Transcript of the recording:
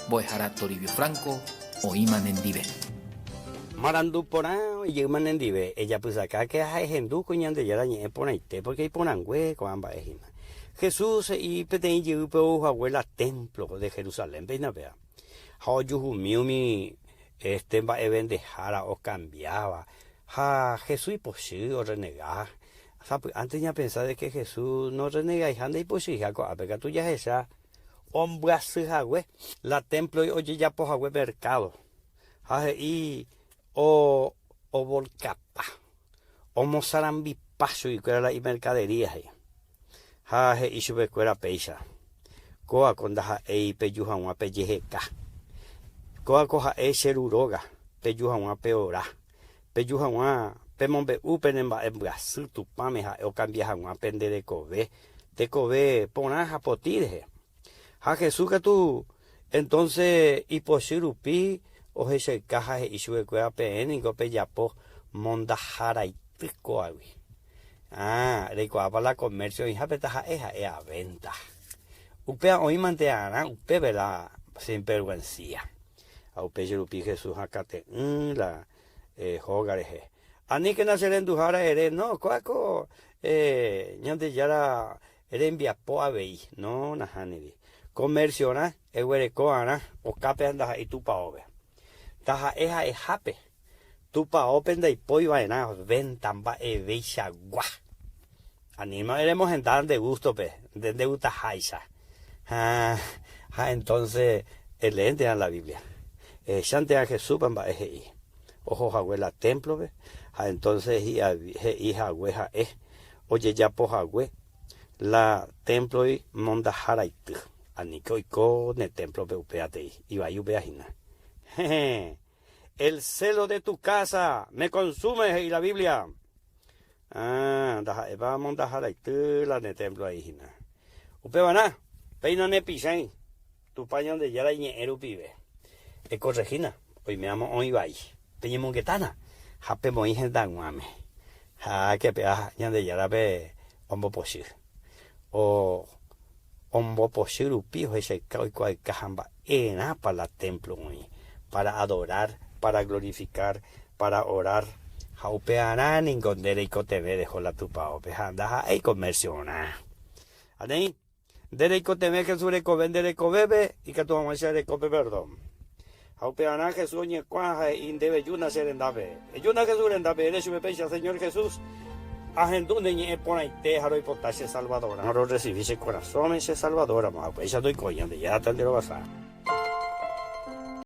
Mbo'ehára Toribio Franco oĩma nendive. Marandu porã oĩjeýma nendive, ejapysakáke ha ehendu ko Ñandejára ñe'ẽ porãite, pórke iporãngue ko'ã mba'e hína. Jesús he'i peteĩ jevýpe ou hague la témplo de Jerusalénpe hína péva, ha ojuhumi umi este mba'evendehára okambiáva, ha Jesús ipochy orrenega. Sapy'ánte ñapensa de ke Jesús norrenegaiha ndaipochyiha ko'ápe, katu jahecha ombyasy hague la témploi ojejapo hague merkádo, ha he'i ovolkapa, omosarambipa chuguikuéra la imerkadería, he'i. Ha he'i chupekuéra péicha, Kóva ko ndaha'éi peju hag̃ua pejeheka. Kóva ko ha'e che Ru róga, peju hag̃ua peora. Peju hag̃ua pemombe'u pene mba'embyasy Tupãme ha'e okambia hag̃ua pende rekove, tekove porã ha potĩ rehe. Ha Jesús katu entonce ipochy rupi ohechauka ha he'i chupekuéra peẽ niko pejapo mondaharaity kóagui. Ah, reikuaápa la comercio oĩhápe taha'e ha'e a venta. Upéva oĩmante arã upépe la sinvergũencia. Ha upéicha rupi Jesús hakate'ỹ la hóga rehe. Aníkena che renduhára ere, no, kóa ko Ñandejára rembiapo avei. No, nahániri. Comercio-rã eguereko arã okápe ha ndaha'éi tupaópe. Taha'e ha'ehápe, tupaópe ndaipói va'erã venta mba'eveichagua. Aníma remohenda nde gústope, nde ndegutaháicha. Ha, ha entonce eleéntena la Biblia. Ehechántena Jesúspa mba'e he'i. Oho hague la témplope, ha entonce he'i hague ha'e ojejapo hague la témploi mondaharaity. Aníke oiko ne témplope upévatei, ivai upéva hína. Héẽ! El celo de tu casa me consume, he'i la Biblia. Ah, ndaha'épa mondaharaity la ne témplo aĩ hína. Upevarã, péina nepichãi Tupã Ñandejára iñe'ẽ rupive. Ekorrehína, oiméramo oĩ vai. Peñemongetána ha pemoĩ hendag̃uáme. Háke péva Ñandejárape ombopochy. O ombopochy rupi ohechauka oikuaauka ha mba'erãpa la témplo oĩ, para adorar, para glorificar, para orar, ha upearã ningo nde reikotevẽ reho la tupaópe ha ndaha'éi comercio-rã. Ha néi, nde reikotevẽ Jesús rekove nde rekovépe ikatu hag̃uáicha ereko pe perdón. Ha upearã Jesús oñekuã ha he'i ndéve ejúna che rendápe. Ejúna Jesús rendápe, ere chupe péicha, Señor Jesús, ahendu ne ñe'ẽ porãite ha roipota che Salvadorã. Rorresivi che korasõme che Salvador ramo, ha upéicha ndoikói Ñandejára ta nde rovasa.